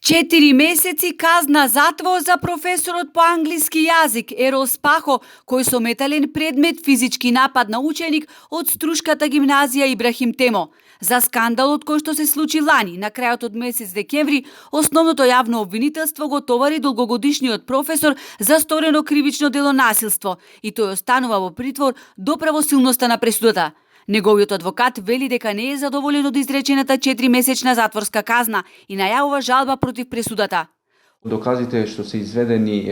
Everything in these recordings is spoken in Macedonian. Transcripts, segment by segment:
4 месеци казна затвор за професорот по англиски јазик Ерол Спахо, кој со метален предмет физички напад на ученик од Струшката гимназија Ибрахим Темо. За скандалот кој што се случи лани, на крајот од месец декември, основното јавно обвинителство го товари долгогодишниот професор за сторено кривично дело насилство и тој останува во притвор до правосилноста на пресудата. Неговиот адвокат вели дека не е задоволен од изречената 4-месечна затворска казна и најавува жалба против пресудата. Доказите што се изведени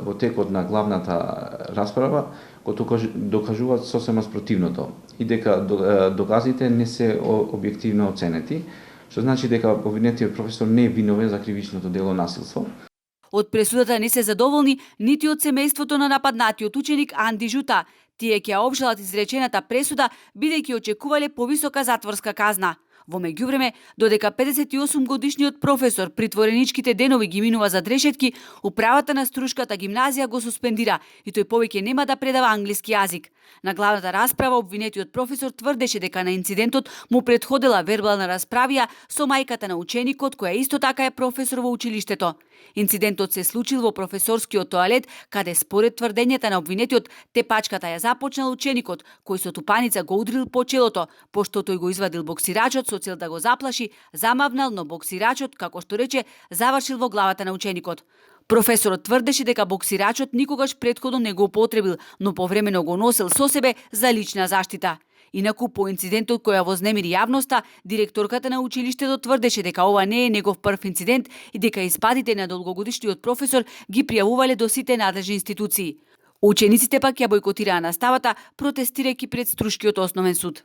во текот на главната расправа го докажуваат сосема спротивното и дека доказите не се објективно оценети, што значи дека обвинетиот професор не е виновен за кривичното дело насилство. Од пресудата не се задоволни нити од семејството на нападнатиот ученик Анди Жута. Тие ќе обжалат изречената пресуда, бидејќи очекувале повисока затворска казна. Во меѓувреме, додека 58 годишниот професор притвореничките денови ги минува за дрешетки, управата на Струшката гимназија го суспендира и тој повеќе нема да предава англиски јазик. На главната расправа обвинетиот професор тврдеше дека на инцидентот му претходела вербална расправија со мајката на ученикот, која исто така е професор во училиштето. Инцидентот се случил во професорскиот тоалет, каде според тврдењата на обвинетиот тепачката ја започнал ученикот, кој со тупаница го удрил по челото, пошто тој го извадил боксирачот со цел да го заплаши, замавнал, но боксирачот, како што рече, завршил во главата на ученикот. Професорот тврдеше дека боксирачот никогаш претходно не го употребил, но повремено го носел со себе за лична заштита. Инаку по инцидентот која вознемири јавноста, директорката на училиштето тврдеше дека ова не е негов прв инцидент и дека испадите на долгогодишниот професор ги пријавувале до сите надлежни институции. Учениците пак ја бойкотираа наставата, протестирајќи пред Струшкиот основен суд.